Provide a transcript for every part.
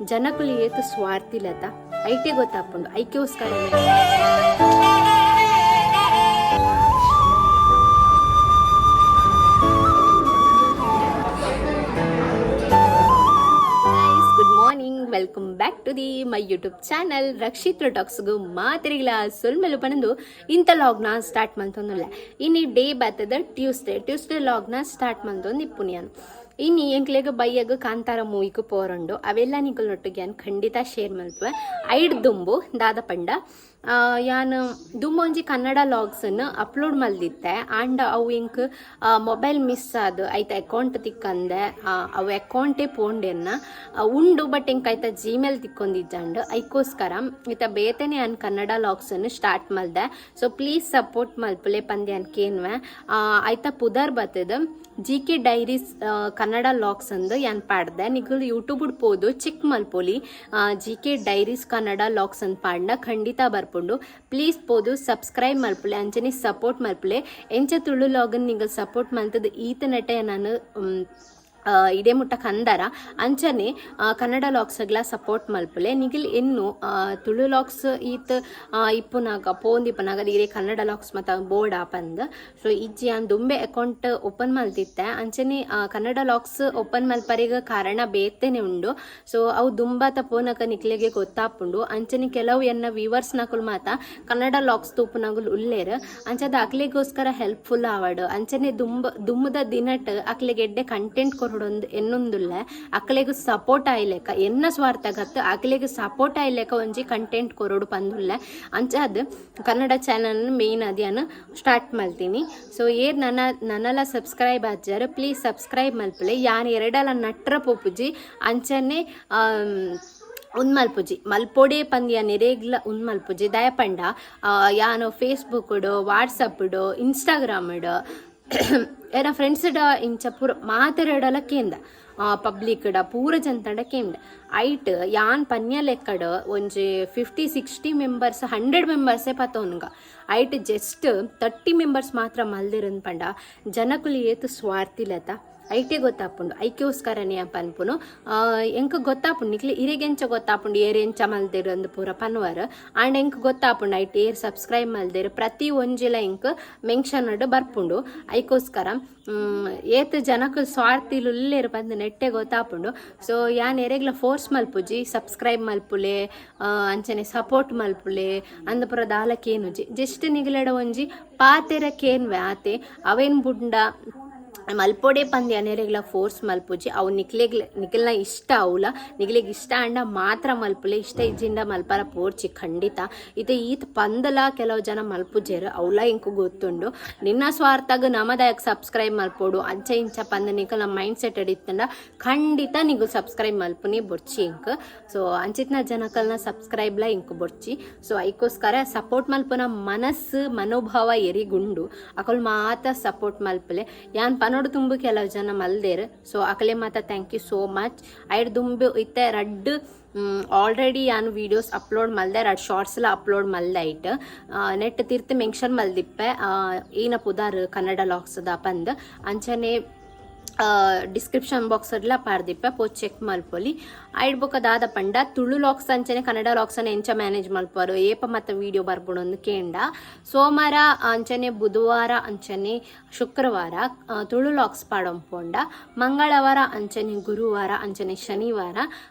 ಜನಕುಲು ಏತ್ ಸ್ವಾರ್ಥಿಲತ ಐಟೆ ಗೊತ್ತಾಪುಂಡು ಐಕ್ಯೋಸ್ಕರ. Good morning, welcome back to the my YouTube channel Rakshith ಟಾಕ್ಸ್ಗು ಮಾತೆರಿಗ್ಲ ಸೊಲ್ಮೆಲು ಪನಂದು ಇಂಥ ಲಾಗ್ನ ಸ್ಟಾರ್ಟ್ ಮಂತೊಂದುಲ್ಲ. ಇನಿ ಡೇ ಬತ್ತದ ಟ್ಯೂಸ್ಡೇ. ಟ್ಯೂಸ್ಡೇ ಲಾಗ್ನ ಸ್ಟಾರ್ಟ್ ಮಂತೊಂದು ಇಪ್ಪುನಿಯನ್. ಇನಿ ಎಂಕ್ಲೆಗ್ ಬಯ್ಯಗ್ ಕಾಂತಾರ ಮೂವಿಗ್ ಪೋರಂಡು. ಅವೆಲ್ಲ ನಿಕಲ್ನೊಟ್ಟಿಗೆ ಯಾನ್ ಖಂಡಿತ ಶೇರ್ ಮಲ್ಪುವೆ. ಐಡ್ ದುಂಬು ದಾದ ಪಂಡ, ಯಾನ್ ದುಂಬೊಂಜಿ ಕನ್ನಡ ಲಾಗ್ಸನ್ನು ಅಪ್ಲೋಡ್ ಮಲ್ದಿತ್ತೆ. ಆಂಡ ಅವು ಎಂಕ್ ಮೊಬೈಲ್ ಮಿಸ್ ಆದ್ ಐತ ಅಕೌಂಟ್ ತಿಕ್ಕಂದೆ ಅವು ಅಕೌಂಟೇ ಪೋಂಡೆನ್ನ ಉಂಡು. ಬಟ್ ಎಂಕ್ ಐತ ಜಿಮೇಲ್ ತಿಕ್ಕೊಂದಿಜ್ಜಂಡ್. ಐಕೋಸ್ಕರ ಇತ್ತ ಬೇತೆನೆ ಯಾನ್ ಕನ್ನಡ ಲಾಗ್ಸನ್ನು ಸ್ಟಾರ್ಟ್ ಮಲ್ದೆ. So please support ಮಲ್ಪುಲೆ ಪಂದ್ ಯಾನ್ ಕೇನ್ವೆ. ಐತ ಪುದರ್ ಬತ್ತದ GK diaries Kannada logs ಅಂದ್ ಯಾನ್ ಪಾಡ್ದೆ. ನಿಕುಲು ಯೂಟ್ಯೂಬ್ ಪೋದು ಚೆಕ್ ಮಲ್ಪೊಲಿ. GK diaries Kannada logs ಅಂದ್ ಪಾಡ್ನ ಖಂಡಿತ ಬರ್ಪುಂಡು. ಪ್ಲೀಸ್ ಪೋದು ಸಬ್ಸ್ಕ್ರೈಬ್ ಮಲ್ಪುಲೆ, ಅಂಚನೆ ಸಪೋರ್ಟ್ ಮಲ್ಪುಲೆ. ಎಂಚ ತುಳು ಲಾಗನ್ ನಿಗಲ್ ಸಪೋರ್ಟ್ ಮಲ್ತದ ಈತ ನಟೆ ನಾನು ಇದೇ ಮುಟ್ಟ ಕಂದರ ಅಂಚನೆ ಕನ್ನಡ ಲಾಗ್ಸ್ಗ್ಲ ಸಪೋರ್ಟ್ ಮಲ್ಪುಲೆ. ನಿಗಲ್ ಎನ್ನು ತುಳು ಲಾಗ್ಸ್ ಈತ್ ಇಪ್ಪುನಾಗ ಪೋಂದಿಪ್ಪುನಾಗ ಇರೇ ಕನ್ನಡ ಲಾಗ್ಸ್ ಮತ್ತ ಬೋರ್ಡ್ ಆಪಂದ್. ಸೊ ಇಜ್ಜಿ, ಯಾನ್ ದುಂಬೆ ಅಕೌಂಟ್ ಓಪನ್ ಮಲ್ತಿತ್ತೆ. ಅಂಚನೆ ಕನ್ನಡ ಲಾಗ್ಸ್ ಓಪನ್ ಮಲ್ಪರೆಗ್ ಕಾರಣ ಬೇತೆನೆ ಉಂಡು. ಸೊ ಅವು ದುಂಬಾತ ಪೋನಕ ನಿಕ್ಲೆಗೆ ಗೊತ್ತಾಪುಂಡು. ಅಂಚನೆ ಕೆಲವು ಎನ್ನ ವ್ಯೂವರ್ಸ್ ನಕುಲು ಮಾತ ಕನ್ನಡ ಲಾಗ್ಸ್ ತೂಪುನಗುಲು ಉಲ್ಲೇರ್. ಅಂಚದ ಅಕ್ಲೆಗೋಸ್ಕರ ಹೆಲ್ಪ್ಫುಲ್ ಆವಡ್, ಅಂಚನೆ ದುಂಬ ದುಮ್ಮದ ದಿನಟ್ ಅಕ್ಲೆಗೆ ಎಡ್ಡೆ ಕಂಟೆಂಟ್ ಕೊರಡೊಂದು ಎನ್ನೊಂದುಲ್ಲ, ಅಕ್ಲೆಗ್ ಸಪೋರ್ಟ್ ಆಯ್ಲೆಕ, ಎನ್ನ ಸ್ವಾರ್ಥಗತ್ತು ಅಕ್ಲೆಗ್ ಸಪೋರ್ಟ್ ಆಯ್ಲೆಕ ಒಂಜಿ ಕಂಟೆಂಟ್ ಕೊರೊಡು ಪಂದುಲ್ಲ. ಅಂಚಾದ್ ಕನ್ನಡ ಚಾನಲ್ ಮೇನ್ ಅದ್ಯಾನ್ ಸ್ಟಾರ್ಟ್ ಮಲ್ತೀನಿ. ಸೊ ಏರ್ ನನ್ನ ನನ್ನಲ ಸಬ್ಸ್ಕ್ರೈಬ್ ಆಚಾರ, ಪ್ಲೀಸ್ ಸಬ್ಸ್ಕ್ರೈಬ್ ಮಲ್ಪುಲೆ. ಯಾನ್ ಎರಡಲ ನಟ್ರ ಪೋಪುಜಿ. ಅಂಚನೆ ಉಂದ್ ಮಲ್ಪುಜಿ, ಮಲ್ಪೊಡೆ ಪಂದ್ಯ ನೆರೆಗ್ಲ ಉಂದ್ ಮಲ್ಪುಜಿ. ದಯಪಂಡ ಯಾನು ಫೇಸ್ಬುಕ್ ವಾಟ್ಸಪ್ ಇನ್ಸ್ಟಾಗ್ರಾಮ್ ಎನ್ನ ಫ್ರೆಂಡ್ಸ್ ಇಂಚ ಪೂರ ಮಾತೆರಡಲ ಕೇಂದ, ಪಬ್ಲಿಕ್ ಡ ಪೂರ ಜನತಡ ಕೇಂದ. ಐಟ್ ಯಾನ್ ಪನ್ಯ ಲೆಕ್ಕಡ್ ಒಂಜಿ 50 60 ಮೆಂಬರ್ಸ್, 100 ಮೆಂಬರ್ಸೇ ಪತ್ತೊನ್ಗ. ಐಟ್ ಜಸ್ಟ್ 30 ಮೆಂಬರ್ಸ್ ಮಾತ್ರ ಮಲ್ದಿರನ್ ಪಂಡ ಜನಕುಲು ಏತ್ ಸ್ವಾರ್ಥಿಲತ ಐಟೇ ಗೊತ್ತಾಪುಂಡು. ಐಕ್ಯೋಸ್ಕರನೇ ಪನ್ಪುನು. ಎಂಕ್ ಗೊತ್ತಾಪುಂಡು, ನಿಕ್ಲೆ ಇರೆಗೆಂಚ ಗೊತ್ತಾಪುಂಡು ಏರ್ ಎಂಚ ಮಲ್ದೆರ್ ಅಂದ್ ಪೂರ ಪನ್ವರ್. ಆಂಡ ಎಂಕ್ ಗೊತ್ತಾಪುಂಡು ಐಟ್ ಏರ್ ಸಬ್ಸ್ಕ್ರೈಬ್ ಮಲ್ದೆರ್, ಪ್ರತಿ ಒಂಜಿಲ ಎಂಕ್ ಮೆನ್ಷನ್ ಬರ್ಪುಂಡು. ಐಕೋಸ್ಕರ ಏತ್ ಜನಕ್ ಸ್ವಾರ್ಥಿಲು ಉಲ್ಲೆರ್ ಪಂದ್ ನೆಟ್ಟೆ ಗೊತ್ತಾಪುಂಡು. ಸೊ ಯಾನ್ ಎರೆಗ್ಲ ಫೋರ್ಸ್ ಮಲ್ಪುಜಿ, ಸಬ್ಸ್ಕ್ರೈಬ್ ಮಲ್ಪುಲೆ, ಅಂಚನೆ ಸಪೋರ್ಟ್ ಮಲ್ಪುಲೆ ಅಂದ್ ಪೂರ ದಾಲ ಕೇನುಜಿ. ಜಸ್ಟ್ ನಿಗಲೆಡ ಒಂಜಿ ಪಾತೆರ ಕೇನ್ವೆ ಆತೆ. ಅವೇನ್ ಬುಂಡ ಮಲ್ಪೊಡೆ ಪಂದ್ ಯಾನೆರೆಗ್ಲ ಫೋರ್ಸ್ ಮಲ್ಪುಜಿ. ಅವು ನಿಕ್ಲೆಗ್ ನಿಕಲ್ನ ಇಷ್ಟ. ಅವುಲ ನಿಕ್ಲೆಗ್ ಇಷ್ಟ ಅಂಡ ಮಾತ್ರ ಮಲ್ಪುಲೆ. ಇಷ್ಟ ಇಜ್ಜಿಂಡ ಮಲ್ಪರ ಪೋರ್ಚಿ ಖಂಡಿತ. ಇತ್ತೆ ಈತ್ ಪಂದಲ ಕೆಲವು ಜನ ಮಲ್ಪುಜೆರ್, ಅವಲ ಎಂಕ್ ಗೊತ್ತುಂಡು. ನಿನ್ನ ಸ್ವಾರ್ಥಗ್ ನಮದಾಯಕ್ ಸಬ್ಸ್ಕ್ರೈಬ್ ಮಲ್ಪೊಡು ಅಂಚ ಇಂಚ ಪಂದ್ ನಿಕಲ್ನ ಮೈಂಡ್ ಸೆಟ್ ಇತ್ತಂಡ ಖಂಡಿತ ನಿಗು ಸಬ್ಸ್ಕ್ರೈಬ್ ಮಲ್ಪುನಿ ಬೊರ್ಚಿ ಎಂಕ್. ಸೊ ಅಂಚಿತ್ನ ಜನಕಲ್ನ ಸಬ್ಸ್ಕ್ರೈಬ್ಲ ಎಂಕ್ ಬೊರ್ಚಿ. ಸೊ ಐಕೋಸ್ಕರ ಸಪೋರ್ಟ್ ಮಲ್ಪುನ ಮನಸ್ಸು ಮನೋಭಾವ ಎರಿಗುಂಡು ಅಕಲ್ ಮಾತ ಸಪೋರ್ಟ್ ಮಲ್ಪಲೆ. ಯಾನ್ ಪನೋಡು ತುಂಬು ಕೆಲವು ಜನ ಮಲ್ದೇರ್. ಸೊ ಅಕಲೆ ಮಾತ thank you so much. ಐಡ್ ದುಂಬು ಇತ್ತೆ ರಡ್ಡ್ ಆಲ್ರೆಡಿ ಯಾನ್ ವೀಡಿಯೋಸ್ ಅಪ್ಲೋಡ್ ಮಲ್ದೆ, ರಡ್ಡ್ ಶಾರ್ಟ್ಸ್ ಎಲ್ಲ ಅಪ್ಲೋಡ್ ಮಲ್ದೆ. ಐಟ್ ನೆಟ್ ತಿರ್ತ್ ಮೆನ್ಷನ್ ಮಲ್ದಿಪ್ಪೆ ಏನ ಪುದಾರ್ ಕನ್ನಡ ಲಾಗ್ಸ್ ಪಂದ್. ಅಂಚನೆ ಡಿಸ್ಕ್ರಿಪ್ಷನ್ ಬಾಕ್ಸ್ ಅಡ್ಲ ಪಾಡ್ದಿಪ್ಪೆ, ಪೋ ಚೆಕ್ ಮಲ್ಪೊಲಿ. ಐಡ್ ಬೊಕ ದಾದ ಪಂಡ, ತುಳು ಲಾಗ್ಸ್ ಅಂಚನೆ ಕನ್ನಡ ಲಾಗ್ಸ್ ಎಂಚ ಮ್ಯಾನೇಜ್ ಮಲ್ಪರು, ಏಪ ಮತ್ತೆ ವಿಡಿಯೋ ಬರ್ಪುಂಡು ಅಂದ್ ಕೇಂಡ. ಸೋಮವಾರ ಅಂಚನೆ ಬುಧವಾರ ಅಂಚನೆ ಶುಕ್ರವಾರ ತುಳು ಲಾಗ್ಸ್ ಪಾಡೊಂಪೊಂಡ, ಮಂಗಳವಾರ ಅಂಚನೆ ಗುರುವಾರ ಅಂಚನೆ ಶನಿವಾರ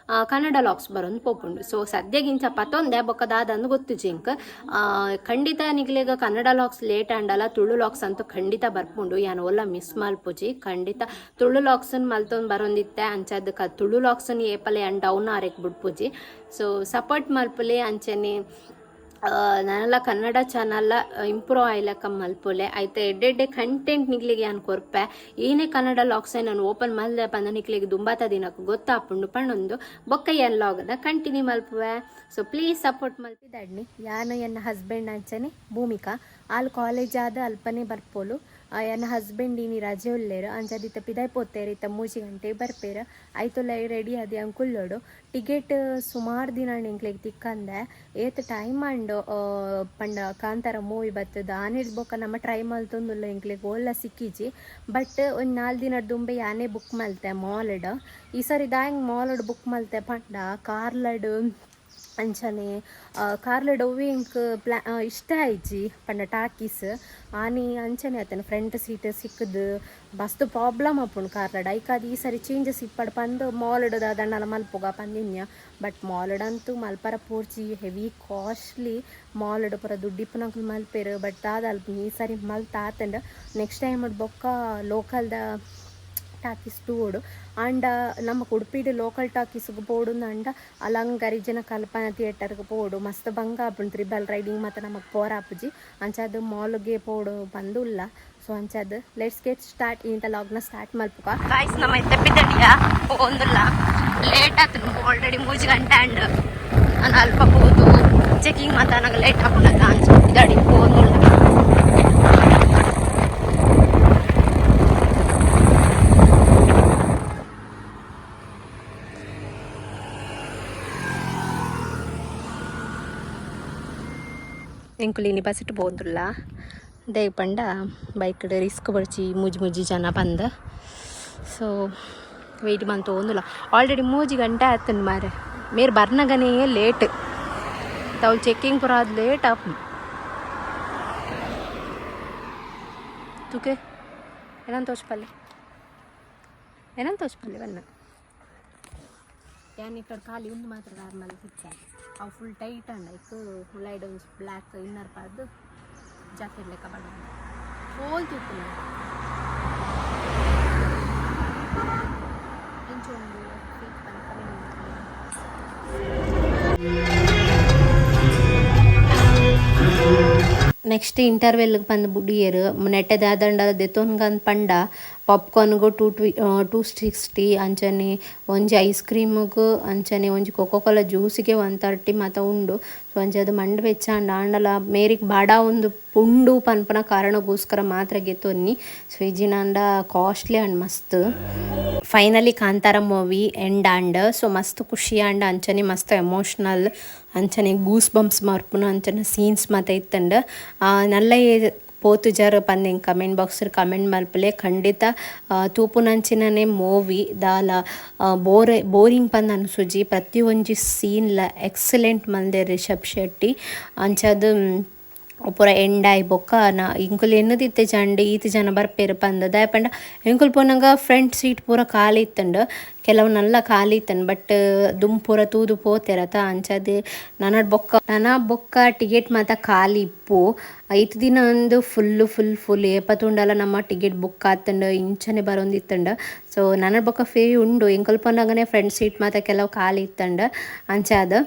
ಕನ್ನಡ ಲಾಗ್ಸ್ ಬರೋದು ಪೋಪುಂಡು. ಸೊ ಸದ್ಯಗಿಂಚ ಪತ್ತೊಂದೆ, ಬೊಕ್ಕ ದಾದಂದು ಗೊತ್ತು ಜಿಂಕ್. ಖಂಡಿತ ನಿಕ್ಲೆಗ್ ಕನ್ನಡ ಲಾಗ್ಸ್ ಲೇಟ್ ಆಂಡಲ ತುಳು ಲಾಗ್ಸ್ ಅಂತೂ ಖಂಡಿತ ಬರ್ಪುಂಡು. ಯಾನ್ ಓಲ ಮಿಸ್ ಮಲ್ಪುಜಿ ಖಂಡಿತ. ತುಳು ಲಾಗ್ಸನ್ ಮಲ್ತೊಂದು ಬರೋಂದಿತ್ತೆ. ಅಂಚದಕ್ಕೆ ತುಳು ಲಾಗ್ಸನ್ ಏಪಲೆ ಯಾನ್ ಡೌನ್ ಆರೆಕ್ ಬಿಡ್ಪುಜಿ. ಸೊ ಸಪೋರ್ಟ್ ಮಲ್ಪುಲೆ. ಅಂಚನೆ ನನಲ ಕನ್ನಡ ಚಾನಲ್ ಇಂಪ್ರೂವ್ ಆಯ್ಲಕ್ಕ ಮಲ್ಪುಲೆ. ಐತ ಎಡ್ಡೆಡ್ಡೆ ಕಂಟೆಂಟ್ ನಿಕ್ಲೆಗ್ ಯಾನ್ ಕೊರ್ಪೆ. ಏನೇ ಕನ್ನಡ ಲಾಗ್ಸ್ ನಾನು ಓಪನ್ ಮಲ್ದೆ ಪಂದ ನಿಕ್ಲೆಗ್ ದುಂಬಾತ ದಿನಕ್ ಗೊತ್ತಾಪುಂಡು ಪಂಡೊಂದು ಬೊಕ್ಕ ಯಾನ್ ಲಾಗ್ನ ಕಂಟಿನ್ಯೂ ಮಲ್ಪುವೆ. So please support ಮಲ್ಪಿದಾಡ್ನಿ. ಯಾನು ಎನ್ನ ಹಸ್ಬೆಂಡ್ ಅಂಚನೆ ಭೂಮಿಕಾ ಆಲ್ ಕಾಲೇಜ್ ಆದ ಅಲ್ಪನೆ ಬರ್ಪೋಲು. ಎನ್ನ ಹಸ್ಬೆಂಡ್ ಇನಿ ರಜೆ ಉಲ್ಲೇರು. ಅಂಚಾದ್ ಇತ್ತೆ ಪಿದಾಯ್ ಪೋತೇರು. ಇತ್ತೆ 3 ಗಂಟೆಗೆ ಬರ್ಪೇರು. ಐತುಲೈ ರೆಡಿ ಆದ್ ಅಂಕುಲ್ಲೋಡು. ಟಿಕೆಟ್ ಸುಮಾರು ದಿನ ಎಂಕ್ಲೆಗ್ ತಿಕ್ಕಂದೆ. ಏತ್ ಟೈಮ್ ಆಂಡ್ ಪಂಡ ಕಾಂತಾರ ಮೂವಿ ಬತ್ತದ ಆನಿಡ್ ಬೊಕ್ಕ ನಮ್ಮ ಟ್ರೈ ಮಲ್ತೊಂದುಲ್ಲ, ಎಂಕ್ಲೆಗ್ ಓಲ್ಲ ಸಿಕ್ಕಿಜಿ. ಬಟ್ ಒಂಜಿ 4 ದಿನದ ದುಂಬೆ ಯಾನೇ ಬುಕ್ ಮಲ್ತೆ ಮಾಲ್ಡ್. ಈ ಸರಿ ದಾಯೆಗ್ ಮಾಲ್ಡ್ ಬುಕ್ ಮಲ್ತೆ ಪಂಡ, ಕಾರ್ಲಡ್ ಅಂಚನೆ ಕಾರ್ಲಡ್ ಒವ್ವೆ ಎಂಕ್ ಪ್ಲಾ ಇಷ್ಟ ಆಯ್ಜಿ. ಪಂಡ ಟಾಕೀಸ್ ಆನಿ ಅಂಚನೆ ಆತನ ಫ್ರಂಟ್ ಸೀಟ್ ಸಿಕ್ಕದು ಮಸ್ತ್ ಪ್ರಾಬ್ಲಮ್ ಆಪುಂಡು ಕಾರ್ಲಡ್. ಐಕಾದ್ ಈ ಸರಿ ಚೇಂಜಸ್ ಇಪ್ಪಡ್ ಪಂದ್ ಮಾಲ್ಡ್ ದಾದಂಡಲ ಮಲ್ಪುಗ ಪಂದಿನ್ಯ. ಬಟ್ ಮಾಲ್ಡ್ ಅಂತೂ ಮಲ್ಪರ ಪೋರ್ಚಿ, ಹೆವಿ ಕಾಸ್ಟ್ಲಿ. ಮಾಲ್ಡ್ ಪೂರ ದುಡ್ಡು ಇಪ್ಪುನಕುಲು ಮಲ್ಪೆರು. ಬಟ್ ದಾದ ಅಲ್ಪ ಈ ಸರಿ ಮಲ್ತ್ ಆತಂಡ್. ನೆಕ್ಸ್ಟ್ ಟೈಮ್ ಬೊಕ್ಕ ಲೋಕಲ್ದ ಟಾಕೀಸ್ ತೂವೊಡು. ಆಂಡ ನಮ್ಮ ಉಡುಪಿಡ್ ಲೋಕಲ್ ಟಾಕೀಸ್ಗೆ ಪೋಡುಂದಂಡ ಅಲಂಗರಿ ಜನ ಕಲ್ಪನಾ ಥಿಯೇಟರ್ಗೆ ಪೋಡು. ಮಸ್ತ್ ಬಂಗ ಆಪುಂಡು. ತ್ರಿಬಲ್ ರೈಡಿಂಗ್ ಮಾತ ನಮಕ್ ಪೋರಾಪುಜಿ. ಅಂಚಾದ್ ಮಾಲ್ಗೆ ಪೋಡು ಪಂದ್ ಉಲ್ಲ. ಸೊ ಅಂಚಾದ್ let's get start. ಇಂತ ಲಾಗ್ನ ಸ್ಟಾರ್ಟ್ ಮಲ್ಪುಗ. ಗಾಯ್ಸ್, ನಮ್ಮ ಇತ್ತೆ ಪಿದಡಿಯ ಪೋಂದುಲ್ಲ. ಲೇಟ್ ಆತು. ಆಲ್ರೆಡಿ 3 ಗಂಟೆ ಅಂಡ್. ನಾನು ಅಲ್ಪ ಪೋದು ಚೆಕಿಂಗ್ ಮಾತ ನಂಗೆ ಲೇಟ್ ಆಪುಂಡ. ಅಂಚ ಪಿದಡಿ ಪೋಂದುಲ್ಲ. ಎಂಕುಲು ಬಸ್ಸಿಟ್ಟು ಪೋಂದುಲ್ಲ. ದೇಗ್ ಪಂಡ ಬೈಕ್ ರಿಸ್ಕ್ ಬಡ್ಚಿ, ಮೂಜಿ ಮೂಜಿ ಜನ ಪಂದ್. ಸೊ ವೆಯ್ಟ್ ಮಂತೊಂದುಲ್ಲ. ಆಲ್ರೆಡಿ 3 ಗಂಟೆ ಆತಂಡ್ ಮಾರೆ. ಮೇರ್ ಬರ್ನಗನೇ ಲೇಟ್. ತಾವು ಚೆಕ್ಕಿಂಗ್ ಪೂರ ಅದು ಲೇಟ್ ಆಪುಂಡು. ತುಕೆ ಏನಂತ ತೋಚ್ಪಲ್ಲೆ, ಏನಂತ ತೋಚ್ಪಲ್ಲೆ ಬನ್ನ. ಯಾನ್ ಈ ಕಡೆ ಖಾಲಿ ಒಂದು ಮಾತ್ರ ನಾರ್ಮಲ್ ಫಿಕ್ಸ್ ಅವು ಫುಲ್ ಟೈಟ್ ಅಂಡ. ಇಕ್ ಲೈಡ್ ಒಂಜಿ ಬ್ಲ್ಯಾಕ್ ಇನ್ನರ್ ಪಾಡ್ದು ಜಾಕೆಟ್ ಲೆಕ್ಕ ಪಾಡ ಫೋಲ್ ತೂಪುನ ಎಂಚ ಉಂಡು ಫೀಟ್ ಪಂದ್ ಕಮೆಂಟ್ ಮಲ್ಪುಲೆ. ನೆಕ್ಸ್ಟ್ ಇಂಟರ್ವೆಲ್ ಪಂದ್ ಬುಡಿಯೆರ್. ನೆಟ್ಟೆ ದಾದಂಡ ದೆತೊನ್ಗಂದ್ ಪಂಡ ಪಾಪ್ಕಾರ್ನ್ಗ್ ಟೂ 260, ಅಂಚನೆ ಒಂಜಿ ಐಸ್ ಕ್ರೀಮ್ಗ್, ಅಂಚನೆ ಒಂಜಿ ಕೊಕೊ ಕೋಲಾ ಜ್ಯೂಸಿಗೆ 130 ಮಾತ ಉಂಡು. ಸೊ ಅಂಚಾದ್ ಮಂಡೆ ಬೆಚ್ಚ ಆಂಡ. ಆಂಡಲ ಮೇರಿಗ್ ಬಡ ಉಂದು ಉಂಡು ಪನ್ಪುನ ಕಾರಣಗೋಸ್ಕರ ಮಾತ್ರ ಗೆತೊನ್ನಿ. ಸೊ ಇಜಿನಾಂಡ ಕಾಸ್ಟ್ಲಿ ಅಂಡ್ ಮಸ್ತ್. ಫೈನಲಿ ಕಾಂತಾರ ಮೂವಿ ಎಂಡ್ ಆಂಡ್. ಸೊ ಮಸ್ತ್ ಖುಷಿ ಆಂಡ್. ಅಂಚನೆ ಮಸ್ತ್ ಎಮೋಷ್ನಲ್, ಅಂಚನೆ ಗೂಸ್ ಬಂಪ್ಸ್ ಮರ್ಪುನ ಅಂಚನೆ ಸೀನ್ಸ್ ಮಾತ ಇತ್ತಂಡ್. ನಲ್ಲ ಪೋತುಜಾರ್ ಪಂದ್ comment box comment ಮಲ್ಪಲೆ. ಖಂಡಿತ ತೂಪುನಂಚಿನನೆ ಮೂವಿ. ದಾಲ ಬೋರಿಂಗ್ ಪಂದ್ ಅನ್ಸುಜಿ. ಪ್ರತಿ ಒಂಜಿ ಸೀನ್ಲ ಎಕ್ಸಲೆಂಟ್ ಮಲ್ದೆರ್ ರಿಷಬ್ ಶೆಟ್ಟಿ. ಅಂಚಾದ್ ಪೂರ ಎಂಡ್ ಆಯಿ ಬೊಕ್ಕ ನಾ ಎಂಕುಲು ಎನ್ನುದಿತ್ತೆ ಚಂಡಿ ಈತ್ ಜನ ಬರ್ಪೆರ್ ಪಂದ್. ದಾಯೆ ಪಂಡ ಎಂಕುಲು ಪೋನಗ ಫ್ರಂಟ್ ಸೀಟ್ ಪೂರ ಖಾಲಿ ಇತ್ತುಂಡು. ಕೆಲವು ನಲ್ಲ ಖಾಲಿ ಇತ್ತುಂಡು. ಬಟ್ ದುಂಬು ಪೂರ ತೂದು ಪೋತೆರತ. ಅಂಚಾದ್ ನನಡ್ ಬೊಕ್ಕ ನನ ಬೊಕ್ಕ ಟಿಕೆಟ್ ಮಾತ ಖಾಲಿ ಇಪ್ಪು. ಐತ್ ದಿನ ಅಂದ್ ಫುಲ್ ಫುಲ್ ಫುಲ್. ಏಪ ತೂಂಡಲ ನಮ್ಮ ಟಿಕೆಟ್ ಬುಕ್ ಆತುಂಡು ಇಂಚನೆ ಬರೊಂದಿತ್ತುಂಡು. ಸೊ ನನಡ್ ಬೊಕ್ಕ ಫ್ರೀ ಉಂಡು. ಎಂಕುಲು ಪೋನಗನೆ ಫ್ರಂಟ್ ಸೀಟ್ ಮಾತ ಕೆಲವು ಖಾಲಿ ಇತ್ತುಂಡು. ಅಂಚಾದ್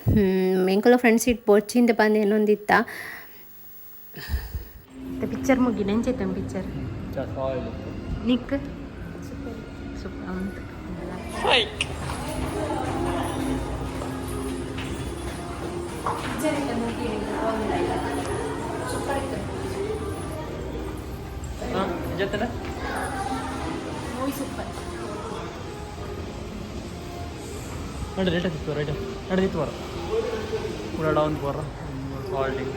ಎಂಕುಲು ಫ್ರಂಟ್ ಸೀಟ್ ಬೊರ್ಚಿಂದ್ ಪಂದ್ ಎನ್ನೊಂದಿತ್ತ. ಪಿಕ್ಚರ್ ಮುಗಿನ ಎಂಚೈತನ್ ಪಿಕ್ಚರ್? ನಿಕ್ ಸೂಪರ್ ಅಂತ. ಪಿಕ್ಚರ್ ಸೂಪರ್ ಇತ್ತು. ಜೊತೆ. Movie super. ನಡಿ, ಲೇಟ್ ಆಗ್ತಿತ್ತು. ರೈಟ್, ನಡೆದಿತ್ತು. ಬರ ಕೂಡ ಡೌನ್ ಬರ ಹಾಲ್ಟಿಂಗ್.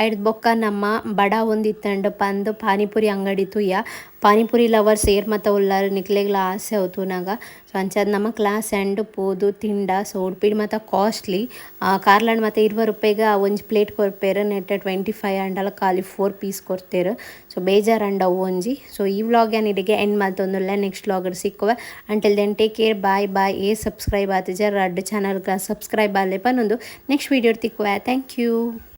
ಐಡ್ದ್ ಬೊಕ್ಕ ನಮ್ಮ ಬಡ ಒಂದಿತ್ತಂಡ್ ಪಂದ್ ಪಾನಿಪುರಿ ಅಂಗಡಿ ತೂಯ. ಪಾನಿಪುರಿ ಲವರ್ಸ್ ಏರ್ ಮತ ಉಲ್ಲಾರ್, ನಿಕ್ಲೆಗ್ಲ ಆಸೆ ಅವು ತೂನಗ. ಸೊ ಅಂಚಾದ್ ನಮ್ಮ ಕ್ಲಾಸ್ ಅಂಡ್ ಪೋದು ತಿಂಡ. ಸೊ ಉಡುಪಿಡ್ ಮಾತ ಕಾಸ್ಟ್ಲಿ. ಕಾರ್ಲಡ್ ಮಾತ 20 ರೂಪಾಯಿಗೆ ಒಂಜಿ ಪ್ಲೇಟ್ ಕೊರ್ಪೆರ್. ನೆಟ್ಟ್ 25 ಆಂಡಲ ಖಾಲಿ ಫೋರ್ ಪೀಸ್ ಕೊರ್ತೆರ್. ಸೊ ಬೇಜಾರಂಡ ಅವು ಒಂಜಿ. ಸೊ ಈ ವ್ಲಾಗ್ ಯಾನ್ ಇಡೆಗೆ ಎಂಡ್ ಮಲ್ತೊಂದುಲ್ಲೆ. ನೆಕ್ಸ್ಟ್ ವ್ಲಾಗ್ ಸಿಕ್ಕುವ. Until then, take care, bye bye. ಏ ಸಬ್ಸ್ಕ್ರೈಬ್ ಆತಿಜ ರಡ್ಡ್ ಚಾನಲ್ ಸಬ್ಸ್ಕ್ರೈಬ್ ಆಲೆ ಪನೊಂದು ನೆಕ್ಸ್ಟ್ ವೀಡಿಯೋ ತಿಕ್ಕುವ. Thank you.